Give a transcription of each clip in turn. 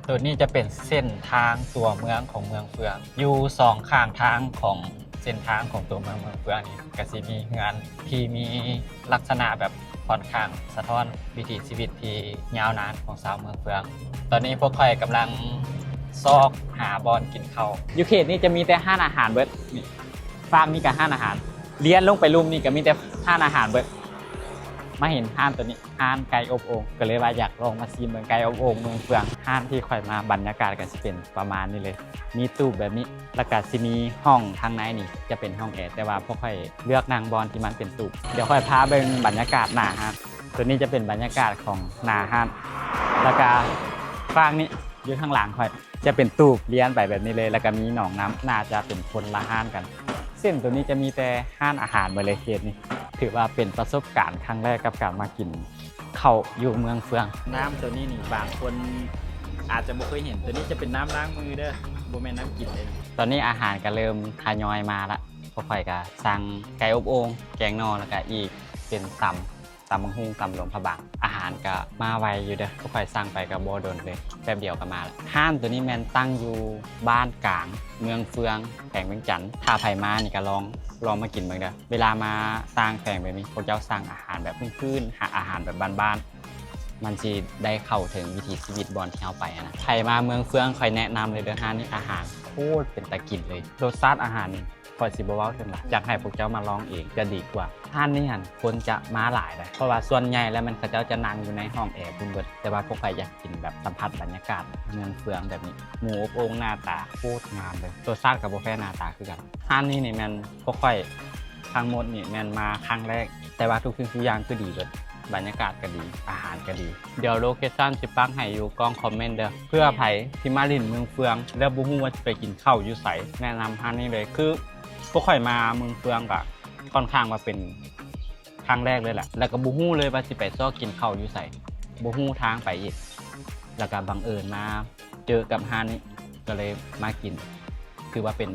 ໂຕນີ້ຈະເປັນເສັ້ນທາງຕົວເມືອງຂອງເມືອງເຟືອງ. ຢູ່ສອງຂ້າງທາງຂອງເສັ້ນທາງຂອງຕົວເມືອງເມືອງເຟືອງນີ້ ກະຊິມີເຮືອນທີ່ມີລັກສະນະແບບຄ່ອນຂ້າງສະທ້ອນວິຖີຊີວິດທີ່ຍາວນານຂອງຊາວເມືອງເຟືອງ. ຕອນນີ້ພວກຂ້ອຍກຳລັງຊອກຫາບ່ອນກິນເຂົ້າ. ຢູ່ເຂດນີ້ຈະມີແຕ່ຮ້ານອາຫານເບິດ. ນີ້ ຟາກນີ້ກະຮ້ານອາຫານ. ລຽນລົງໄປລຸ່ມນີ້ກະມີແຕ່ຮ້ານອາຫານເບິດ. ມາເຫັນຮ້ານໂຕນີ້ ຮ້ານໄກ່ອົບໂອ່ງ ກໍເລີຍວ່າຢາກລອງມາຊີມເບິ່ງໄກ່ອົບໂອ່ງເມືອງເຟືອງ. ຮ້ານທີ່ຂ້ອຍມາບັນຍາກາດກໍຊິເປັນປະມານນີ້ເລີຍ ມີຕູບແບບນີ້ ແລ້ວກໍຊິມີຫ້ອງທາງໃນນີ້ຈະເປັນຫ້ອງແອ ແຕ່ວ່າພວກຂ້ອຍເລືອກນັ່ງບ່ອນທີ່ມັນເປັນຕູບ. ດຽວຂ້ອຍພາເບິ່ງບັນຍາກາດໜ້າຮ້ານ. ໂຕນີ້ຈະເປັນບັນຍາກາດຂອງໜ້າຮ້ານ ແລ້ວກໍຟາກນີ້ຢູ່ທາງຫຼັງຂ້ອຍ ຈະເປັນຕູບລຽນໄປແບບນີ້ເລີຍ ແລ້ວກໍມີໜອງນ້ຳ ໜ້າຈະເປັນຄົນລະຮ້ານກັນ. ເສັ້ນໂຕນີ້ຈະມີແຕ່ຮ້ານອາຫານເບິດເລີຍເຂດນີ້. ຖືວ່າເປັນປະສົບການຄັ້ງແລກກັບການມາກິນເຂົ້າຢູ່ເມືອງເຟືອງ. ນ້ຳໂຕນີ້ນີ້ ບາງຄົນອາດຈະບໍ່ເຄີຍເຫັນ. ໂຕນີ້ຈະເປັນນ້ຳລ້າງມືເດີ້ ບໍ່ແມ່ນນ້ຳກິນເດ້. ຕອນນີ້ອາຫານກໍເລີ່ມທະຍອຍມາລະ. ພວກຂ້ອຍກໍສັ່ງໄກ່ອົບໂອ່ງ ແກງໜໍ່ ແລ້ວກໍອີກເປັນຕຳ ຕຳບັກຫຸ່ງ ຕຳຫຼວງພະບາງ. ອາຫານກະມາໄວຢູ່ເດີ້ ພວກຂ້ອຍສັ່ງໄປກະບໍ່ດົນເລີຍ ແປັບດຽວກະມາລະ. ຮ້ານໂຕນີ້ແມ່ນຕັ້ງຢູ່ບ້ານກາງ ເມືອງເຟືອງ ແຂວງວຽງຈັນ. ຖ້າໃຜມານີ້ກະລອງ ລອງມາກິນເບິ່ງເດີ້. ເວລາມາຕ່າງແຂວງແບບນີ້ ພວກເຈົ້າສັ່ງອາຫານແບບພື້ນໆ ອາຫານແບບບ້ານໆ ມັນຊິໄດ້ເຂົ້າເຖິງວິຖີຊີວິດບ່ອນທີ່ເຮົາໄປຫັ້ນນະ. ໃຜມາເມືອງເຟືອງ ຂ້ອຍແນະນຳເລີຍເດີ້ ຮ້ານນີ້ອາຫານໂຄດເປັນຕາກິນເລີຍ. ລົດຊາດອາຫານນີ້ ຂ້ອຍຊິບໍ່ເວົ້າເຖິງຫຼາຍ ຢາກໃຫ້ພວກເຈົ້າມາລອງເອງຈະດີກວ່າ. ຮ້ານນີ້ຫັ້ນຄົນຈະມາຫຼາຍເດ້ ເພາະວ່າສ່ວນໃຫຍ່ແລ້ວແມ່ນເຂົາເຈົ້າຈະນັ່ງຢູ່ໃນຫ້ອງແອພຸ້ນເບິດ. ແຕ່ວ່າພວກຂ້ອຍຢາກກິນແບບສຳຜັດບັນຍາກາດເມືອງເຟືອງແບບນີ້. ໝູອົບໂອ່ງໜ້າຕາໂຄດງາມເລີຍ. ລົດຊາດກໍບໍ່ແພ້ໜ້າຕາຄືກັນ. ຮ້ານນີ້ນີ້ແມ່ນພວກຂ້ອຍທັງໝົດນີ້ແມ່ນມາຄັ້ງແລກ ແຕ່ວ່າທຸກສິ່ງທຸກຢ່າງຄືດີເບິດ. ບັນຍາກາດກໍດີ ອາຫານກໍດີ. ດຽວໂລເຄຊັນຊິປັກໃຫ້ຢູ່ກ່ອງຄອມເມັນເດີ້ ເພື່ອໃຜທີ່ມາຫຼິ້ນເມືອງເຟືອງ ແລ້ວບໍ່ຮູ້ວ່າຊິໄປກິນເຂົ້າຢູ່ໃສ ແນະນຳຮ້ານນີ້ເລີຍ. ຄືພວກຂ້ອຍມາເມືອງເຟືອງກະຄ່ອນຂ້າງວ່າເປັນຄັ້ງແລກເລີຍແຫຼະ ແລ້ວກໍບໍ່ຮູ້ເລີຍວ່າຊິໄປຊອກກິນເຂົ້າຢູ່ໃສ ບໍ່ຮູ້ທາງໄປອີກ ແລ້ວກໍບັງເອີນມາເຈີກັບຮ້ານນີ້ ກໍເລີຍມາກິນ. ຖືວ່າເປັນ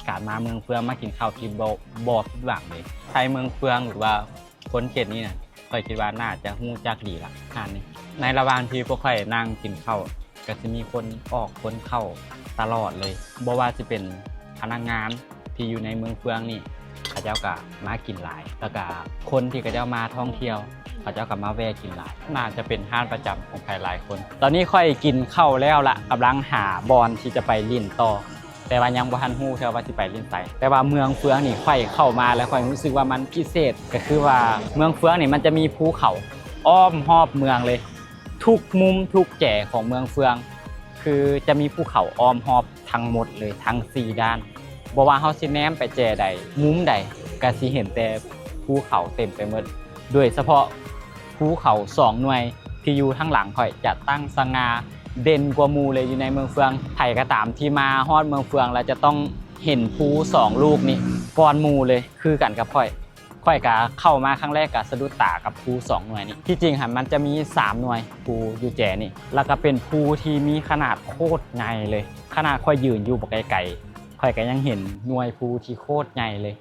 ການມາເມືອງເຟືອງ ມາກິນເຂົ້າທີ່ບໍ່ ບໍ່ຜິດຫວັງເລີຍ. ໃຜເມືອງເຟືອງ ຫຼືວ່າ ຄົນເຂດນີ້ນະ ຂ້ອຍຄິດວ່າໜ້າຈະຮູ້ຈັກດີລະຮ້ານນີ້. ໃນລະຫວ່າງທີ່ພວກຂ້ອຍນັ່ງກິນເຂົ້າ ກໍຊິມີຄົນອອກຄົນເຂົ້າຕະຫຼອດເລີຍ ບໍ່ວ່າຊິເປັນພະນັກງານທີ່ຢູ່ໃນເມືອງເຟືອງນີ້ ເຂົາເຈົ້າກໍມາກິນຫຼາຍ ແລ້ວກໍຄົນທີ່ເຂົາເຈົ້າມາທ່ອງທ່ຽວ ເຂົາເຈົ້າກໍມາແວ່ກິນຫຼາຍ. ໜ້າຈະເປັນຮ້ານປະຈຳຂອງໃຜຫຼາຍຄົນ. ຕອນນີ້ຂ້ອຍກິນເຂົ້າແລ້ວລະ ກຳລັງຫາບ່ອນທີ່ຈະໄປຫຼິ້ນຕໍ່ ແຕ່ວ່າຍັງບໍ່ທັນຮູ້ເທື່ອວ່າຊິໄປຫຼິ້ນໃສ. ແຕ່ວ່າເມືອງເຟືອງນີ້ ຂ້ອຍເຂົ້າມາແລ້ວຂ້ອຍຮູ້ສຶກວ່າມັນພິເສດ ກໍຄືວ່າເມືອງເຟືອງນີ້ມັນຈະມີພູເຂົາອ້ອມຮອບເມືອງເລີຍ. ທຸກມຸມທຸກແຈຂອງເມືອງເຟືອງ ຄືຈະມີພູເຂົາອ້ອມຮອບທັງໝົດເລີຍ ທັງສີ່ດ້ານ. ບໍ່ວ່າເຮົາຊິແນມໄປແຈໃດ ມຸມໃດ ກໍຊິເຫັນແຕ່ພູເຂົາເຕັມໄປໝົດ. ໂດຍສະເພາະ ພູເຂົາສອງໜ່ວຍທີ່ຢູ່ທາງຫຼັງຂ້ອຍຈະຕັ້ງສະຫງ່າເດັ່ນກວ່າໝູ່ເລີຍຢູ່ໃນເມືອງເຟືອງ. ໃຜກໍຕາມທີ່ມາຮອດເມືອງເຟືອງແລ້ວຈະຕ້ອງເຫັນພູສອງລູກນີ້ກ່ອນໝູ່ເລີຍ ຄືກັນກັບຂ້ອຍ. ຂ້ອຍກະເຂົ້າມາຄັ້ງແລກກະສະດຸດຕາກັບພູສອງໜ່ວຍນີ້. ທີ່ຈິງຫັ້ນມັນຈະມີສາມໜ່ວຍ ພູຢູ່ແຈນີ້ ແລ້ວກະເປັນພູທີ່ມີຂະໜາດໂຄດໃຫຍ່ເລີຍ. ຂະໜາດຂ້ອຍຢືນຢູ່ບໍ່ໄກໆ ຂ້ອຍກະຍັງເຫັນໜ່ວຍພູທີ່ໂຄດໃຫຍ່ເລີຍ.